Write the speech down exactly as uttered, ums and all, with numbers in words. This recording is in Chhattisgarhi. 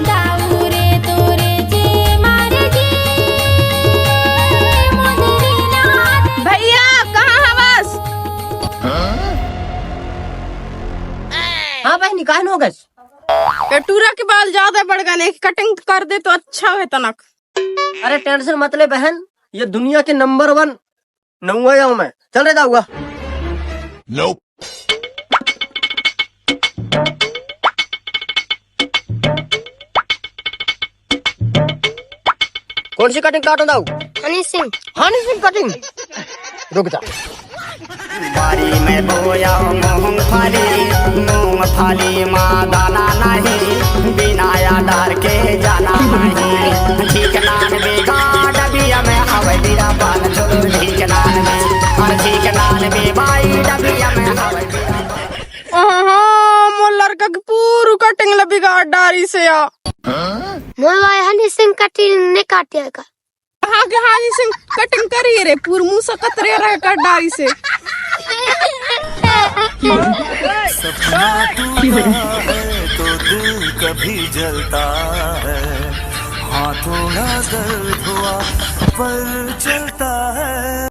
दाऊ रे तोरे जे मारे जी, मोदरी ना दे। भैया, कहाँ हवस? हाँ बहिनी, काहे न हो गस? ये टूरा के बाल ज्यादा बढ़ गए, एक कटिंग कर दे तो अच्छा है तनक। अरे टेंशन मत ले बहन, ये दुनिया के नंबर वन नौवा आऊं मैं। चल रे दाऊआ। Nope। कौन सी कटिंग काटो दाऊ? हनी सिंह। हनी सिंह कटिंग। रुक जा। बारी में बोया मूंगफली, मूंगफली मा दाना नहीं, बिना आधार के जाना नहीं। ठीक नान बिगाड़ बिया में हवे बीरा पान झुलुर, ठीक नान में, और ठीक नान बे भाई डबिया में हवे बीरा पान। हाँ, मोर लड़का के पूरू कटिंग ला बिगाड़ डारी से या। मोर भाई हनी सिंह कटिंग नहीं काटिया का। कहाँ के हाजी सिंह कटिंग करी रे, पूर मुंह सकत रे रहे कर डारी से। सपना टूटा है तो दिल कभी जलता है, हाँ थोड़ा दर्द हुआ पर चलता है।